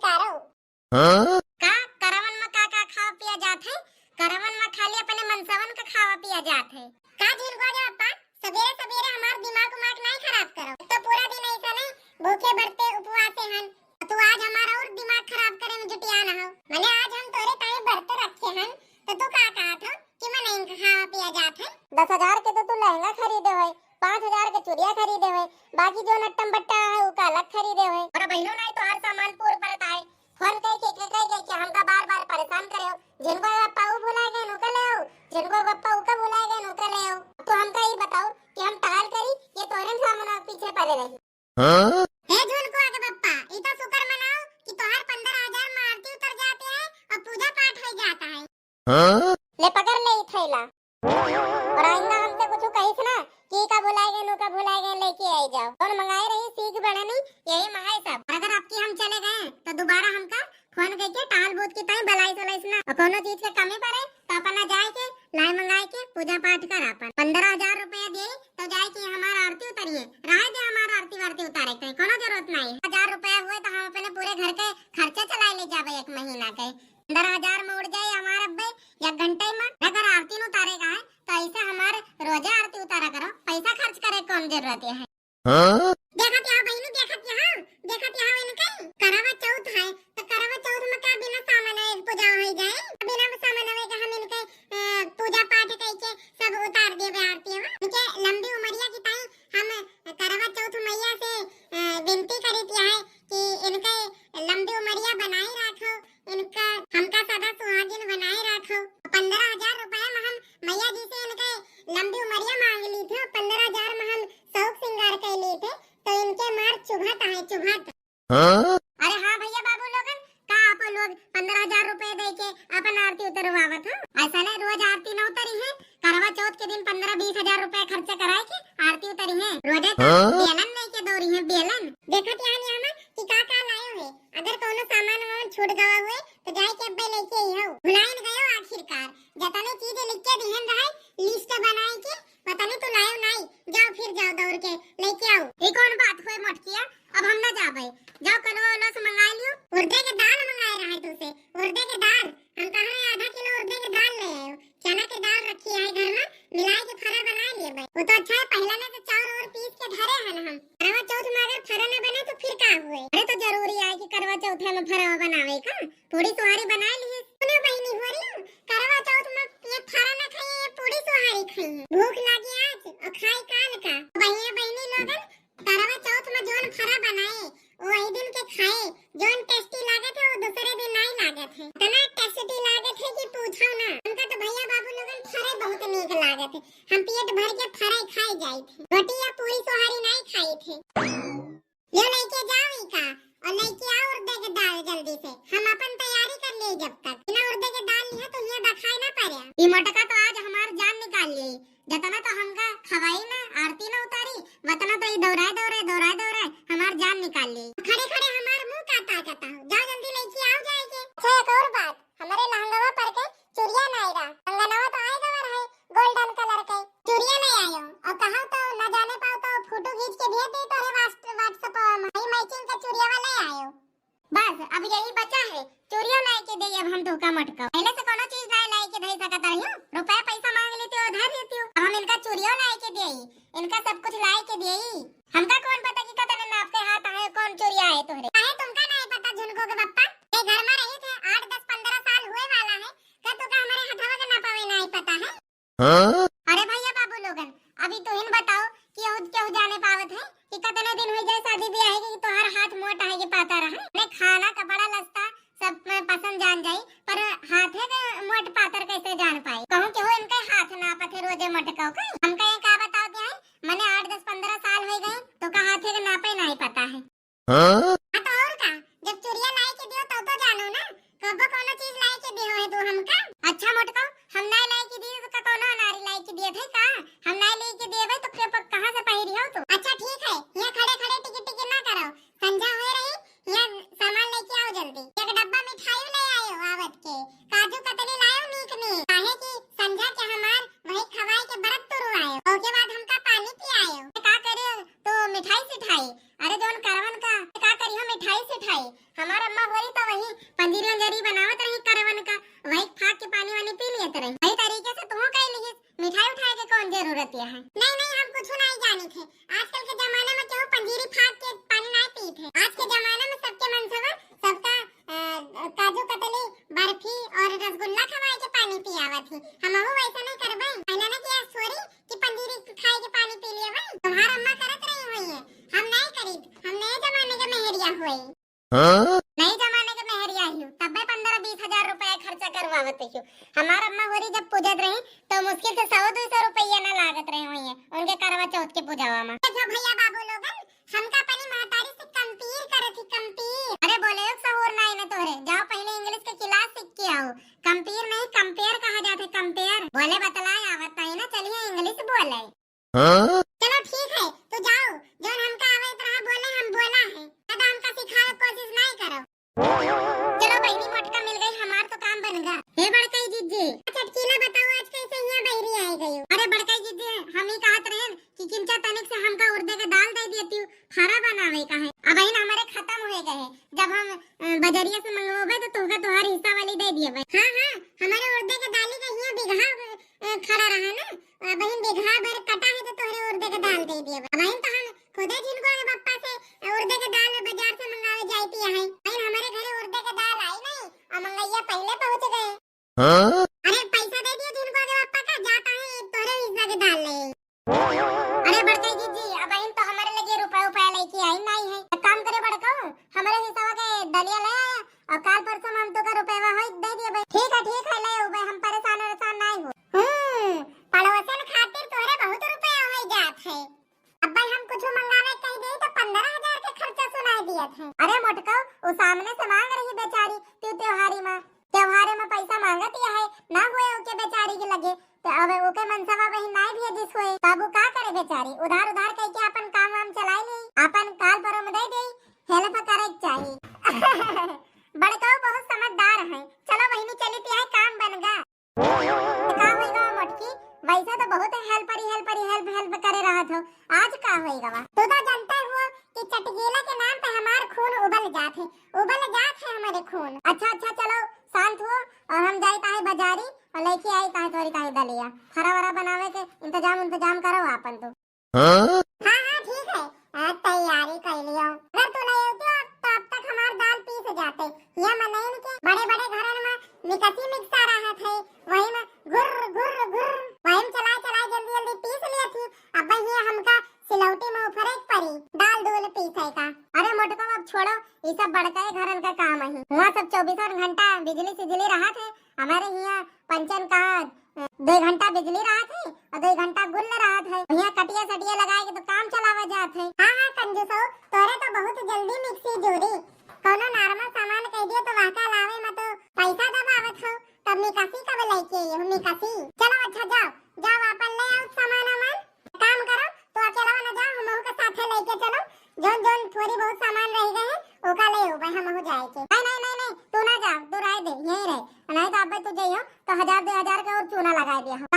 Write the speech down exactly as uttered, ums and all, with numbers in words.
करो। हाँ? का करवन में का का खावा पिया जात है? करवन में खाली अपने मनसवन का खावा पिया जात है। का झिनकुआ के पप्पा, सबेरे सबेरे हमार दिमाग उमाग नाई खराब करो। तो पूरा दिन ऐसा नहीं भूखे बरते उपवासे हन, तो आज हमारा और दिमाग खराब करे में जुटिया ना हो। मने आज हम तोरे ताई बरत रखे हन, तो तू का कहत हो कि मने इनका खावा पिया जात है? दस हजार के तो तू लहंगा खरीदे होए, पाँच हजार के चुरिया खरीदे होए, बाकी जो नट्टम बट्टा है, उका अलग खरीदे होए। और बहिनो नाई तो हर सामान पूर परत आए। फोन कह के, के, कह के, के हमका बार बार परेशान करे हो। झिनकुआ के पप्पा उ भुला गए, उका ले आओ। झिनकुआ के पप्पा उका भुला गए, उका ले आओ। तो हमका ई बताओ कि हम टहल करी, ये तोहरे सामान पीछे पड़े रही। हाँ? हे झिनकुआ के पप्पा, ई तो शुक्र मनाओ कि तोहार पन्द्रह हजार में आरती उतर जाते हैं और पूजा पाठ हो जाता है। हाँ? ले पकड़ ले ई थैला। और आइंदा हमसे कुछ कहिस ना कि का भुलाए गए, नु का भुलाए गए, लेके आई जाओ। कौन मंगाए रही सीख बढ़नी, यही मंगाए सब। और अगर आपकी हम चले गए तो दोबारा हमका फोन करके टहल बूथ की ताई बुलाइस उलाइस ना। और कोनो चीज के कमी पड़े तो अपना जाए के लाई मंगाए के पूजा पाठ कर अपन। पन्द्रह हजार रुपया दे तो जाए के हमार आरती उतारिए, रहे दे हमार आरती वारती उतारे के कोनो जरूरत नहीं। हजार रुपया हुए तो हम अपने पूरे घर के खर्चा चलाए ले जाबे एक महीना के। पन्द्रह हजार में उड़ जाए हमार अब्बे एक घंटे में। अगर आरती न उतारे का है तो ऐसे हमार रोजे आरती उतारा करो, पैसा खर्च करे कौन जरूरत है? हाँ? देखत यहाँ बहिनी, देखत यहाँ, देखत यहाँ इनके करवा चौथ है, तो करवा चौथ में का बिना सामान एक पूजा हो जाए? बिना सामान के हम इनके, अ, पूजा पाठ करके सब उतार देबे आरती में। इनके लंबी उमरिया की ताई हम करवा चौथ मैया से, अ, विनती करीत है कि इनके लंबी उमरिया बनाए रखो, इनका, हमका सदा सुहागिन बनाए रखो। पन्द्रह हजार रुपया में हम मैया जी से इनके लंबी उमरिया मांग ली थे, पन्द्रह हजार में हम शौक श्रृंगार कर ली थे, तो इनके मार चुभत है, चुभत। हाँ? अरे हाँ भैया बाबू लोगन, का आप लोग पन्द्रह हजार रुपए दे के अपन आरती उतरवावत हो? ऐसा नहीं, रोज आरती न उतरी है, करवा चौथ के दिन पन्द्रह बीस हजार रुपए खर्चा कराए के आरती उतरी है। रोजे तो हाँ? बेलन लेके दौरी है, बेलन। देखत यहाँ नहीं हमें कि का का लायो है, अगर कोनो सामान वामान छूट गवा हुए तो जाए के अब्बे लेके आई हो। भुलाइन गयो आखिरकार, जतने चीज लिख के दिहन रहे लिस्ट बनाए के, पता नहीं तू लायो नहीं, जाओ फिर जाओ दौड़ के लेके आओ। ये कौन बात हुए मोटकिया, अब हम ना जाबे, जाओ कनवा वाला से मंगा लियो। उर्दे के दाल मंगाए रहे तुसे, उर्दे के दाल, हम कहा आधा किलो उर्दे के दाल ले आयो, चना के दाल रखी है घर में, मिलाए के फरा बना लिए भाई। वो तो अच्छा है, पहला ना तो चाउर और पीस के धरे हैं ना हम। करवा चौथ में अगर फरा ना बने तो फिर का हुए? अरे तो जरूरी है कि करवा चौथ में फरा बनावे का? पूरी सोहारी बना ली है। सुनो बहिनी हो रही हूँ, करवा चौथ में ये फरा ना खाइए, ये पूरी सोहारी खाइए। भूख लागी आज और खाई काल का। बहिया बहिनी लोगन, करवा चौथ में जोन फरा बनाए, वो वही दिन के खाए, जोन टेस्टी लागत है, वो दूसरे दिन नहीं लागत है। इतना टेस्टी लागत है कि पूछो ना। हमका तो भैया बाबू लोगन फरे बहुत नीक लागत है, हम पेट भर के फरे खाए जाए थे। रोटी या पूरी सोहारी नहीं खाए थे। यो लेके जाओ इका और लेके आओ उर्दे के दाल जल्दी से, हम अपन तैयारी कर लिए जब तक। बिना उर्दे के दाल लिया तो यहाँ दिखाई ना पड़े। ई मोटका तो आज हमार जान निकाल लिए, जतना तो हमका खवाई ना, आरती ना उतारी, वतना तो ई दौड़ाए, दौड़ाए, दौड़ाए, दौड़ाए हमार जान निकाल ली। खड़े खड़े हमार मुंह का ताकत हो, जाओ जल्दी लेके आओ जाए के। अच्छा, एक और बात, हमारे लहंगवा पर के चुरिया ना आएगा, कंगनवा तो आए गवा रहे golden colour के, चुरिया नहीं आयो। और कहा तो ना जाने पाओ तो फोटो खींच के भेज दे तोरे WhatsApp में, matching का चुरिया वाला आयो। बस अब यही बचा है, चुरियो लाए के दे अब हम तोहका मोटका। पहले से कोनो चीज लाए, लाए के दे सकत रही हो, रुपया पैसा मांग लेती हो, धर लेती हो। अब हम इनका चुरियो लाए के दे, इनका सब कुछ लाए के दे। हमका कौन पता कि कतने नाप के हाथ आए, कौन चुरिया आए तोहरे। काहे तुमका नहीं पता झुनको के पप्पा? ये घर में रही थे, आठ, दस, पन्द्रह साल हुए वाला है, का तुमका हमारे हथवा के नापावे नहीं पता है? हाँ? अरे भैया बाबू लोगन, अभी तुहिन बताओ कि केहू, केहू जाने पावत है कि कतने दिन हुई जाए शादी ब्याह के कि तोहार हाथ मोट है कि पातर है? अरे खाना, कपड़ा, लत्ता सब में पसंद जान जाई, पर हाथे के मोट पातर कैसे जान पाई? कहूँ केहू इनके हाथ नापत है रोजे मोटकाओ के। हमका ये का बताओ दिया है, मने आठ, दस, पन्द्रह साल हो गए, तोका हाथे के नापे नहीं पता है। हाँ? हाँ तो और का, जब चुरिया लाए के दियो तब तो जानो ना, कबो कोनो चीज लाए के दियो है तू हमका। अच्छा मोटको, हम नाई लाए के दिए तो का कोनो अनारी लाए के दिए थे का? हम नाई लाए के दिए भाई तो के प-, कहाँ से पहिरी हो तू? अच्छा ठीक है, यहाँ खड़े खड़े टिकी टिकी ना करो, संझा हो रही, यहाँ सामान लेके आओ जल्दी। एक डब्बा मिठाई ले आयो आवत के, काजू कतली लायो नीक नीक, काहे कि संझा के हमार वही खवाए के बरत तुरु आयो, ओके बाद हमका पानी पियायो। का करे तो मिठाई सिठाई, अरे जौन करवन का का करी हमार अम्मा होरी तो वही पंजीरी उंजीरी बनावत रही करवन का, वही फाँक के पानी वानी पी लियत रही। वही तरीके से तुहूँ कइ लिहिस, मिठाई उठाई के कौन जरूरत है? नहीं, नहीं, हम कुछ नहीं जानी थे। आजकल के जमाने में केहू पंजीरी फाँक के पानी नहीं पीत है। आज के जमाने में सबके मनसवा, सबका, अ, काजू कतली, बर्फी और रसगुल्ला खवाए के पानी पियावत ही। हमहू वैसा नहीं करबे। पहले ना किया सोरी कि पंजीरी खाए के पानी पी लिया भाई। तुम्हार अम्मा करत रही हुई है, हम नहीं करीब, हम नए जमाने के मेहरिया हुई। हाँ? नए जमाने के मेहरिया ही हो, तब्बे पन्द्रह बीस हजार रुपया खर्चा करवावत हो। हमार अम्मा होरी जब पूजत रही तो मुश्किल से सौ दो सौ रुपया ना लागत रहे हुई है उनके करवा चौथ के पूजावा में। अच्छा भैया बाबू लोगन, हमका अपनी महतारी से compare करत ही, compare। अरे बोले एक सहूर नाई ना तोहरे, जाओ पहले English के class सीख के आओ। Compare नहीं, compare कहा जात है, compare। बोले बतलाए आवत नहीं ना, चलिए English बोले। हाँ? चलो ठीक है, तू जाओ, जौन हमका आवत रहा बोले, हम बोला है। ज्यादा हमका सिखावे के कोशिश नहीं करो। चलो बहिनी, मोटका मिल गई, हमार तो काम बन गा। हे बड़कई जिज्जी। चटकीला बताओ, आज कैसे हियाँ बहरी आए गयो? अरे बड़कई जिज्जी, हम ही कहत रहेन कि किंचा तनिक से हमका उर्दे के दाल दे दियतिउ, फरा बनावे का है। अबहिन हमारे खतम हुए गए हैं, जब हम, अ, बजरिया से मंगवाबे तो तुमका तोहार हिस्सा वाली दे दिए भाई। हाँ, हाँ, हमारे उर्दे के दाली का हियाँ बिगहा, अ, खड़ा रहा ना, अबहिन बिगहा भर कटा है तो तोहरे उर्दे के दाल दे दिए भाई। अबहिन तो हम खुदे झिनको के पप्पा से उर्दे के दाल बाजार से मंगावे जाती है। बहिन हमारे घरे उर्दे के दाल आई नहीं और मंगैया पहले पहुँच गए। हाँ? अरे पैसा दे दियो झिनको के पप्पा का, जाता है तोहरे हिस्सा के दाल ले। अरे बड़कई जिज्जी, अबहिन तो हमारे लगे रुपया उपया लेके आई नहीं है। एक काम करे बड़कऊ, हमारे हिस्सा के दलिया ले आया और काल परसों में हम तो का रुपया होई दे दिए भाई। ठीक है, ठीक है, ले आओ भाई, हम परेशान वरेशान नहीं हो। हम्म, पड़ोसन खातिर तोहरे बहुत रुपया हो जात है। अब भाई हम कुछ मंगावे कह दे तो पन्द्रह हजार के खर्चा सुनाई दियत है। अरे मोटकऊ, वो सामने से मांग रही बेचारी, तू त्योहारी में, त्योहारे में पैसा मांगत ही है, ना हुए ओके बेचारी के लगे, तो अब ओके मनसवा बहिन नाई भेजिस हुए, तब वो का करे बेचारी, उधार उधार कह के अपन काम वाम चलाई ले, अपन काल परो में दे दे, help करे के चाही। बड़कऊ बहुत समझदार है। चलो बहिनी चली, तिहाई काम बन गा। तो का होई गवा मोटकी, वैसे तो बहुत help करी, help करी, help, help करे रहत हो, आज का होई गवा? तू तो जानते हो कि चटकीला के नाम पे हमार खून उबल जात है, उबल जात है हमारे खून। अच्छा, अच्छा, चलो शांत हो और हम जाई ताहे बाजारी और लेके आई ताहे तोरी ताहे दलिया। फरा वरा बनावे के इंतजाम, इंतजाम करो आपन तो। हाँ? हाँ, हाँ, ठीक है। आ, तैयारी कर लियो। अगर तू ले होती तो अब तक हमार दाल पीस जाते। ये मनइन के बड़े बड़े घरन में मिकसी मिक्सा रहत है, वही में घुर्र, घुर्र, घुर्र, वही में चलाए, चलाए जल्दी, जल्दी पीस लिया थी। अब ये हमका सिलौटी में उफरे के पड़ी, दाल दूल पीसे का। अरे मोटको, अब छोड़ो, ये सब बड़का घरन का काम है। हुआ सब चौबीसों घंटा बिजली सिजली रहत है, हमारे हियाँ पंचन का दो घंटा बिजली रहत है और दो घंटा गुल्ल रहत है। हियाँ कटिया सटिया लगाए के तो काम चलावा जात है। हाँ, हाँ, कंजूसो, तोरे तो बहुत जल्दी मिक्सी जूरी। कौनो normal सामान कह दियो तो वहका लावे में तो पैसा दबावत हो, तब निकासी कब लेके आई हो, निकासी? चलो अच्छा, जाओ, जाओ, आपन ले आओ सामान वामान। काम करो, तू अकेला ना जाओ, हमहू के साथे लेके चलो। जौन जौन थोड़ी बहुत सामान रह गए हैं, ओका ले आओ भाई, हमहू जाए के। नहीं, नहीं, नहीं, नहीं, तू ना जा, तू रह दे, यहीं रहे। नहीं तो अब तू जइयो तो हजार दो हजार के और चूना लगाए दिया हम।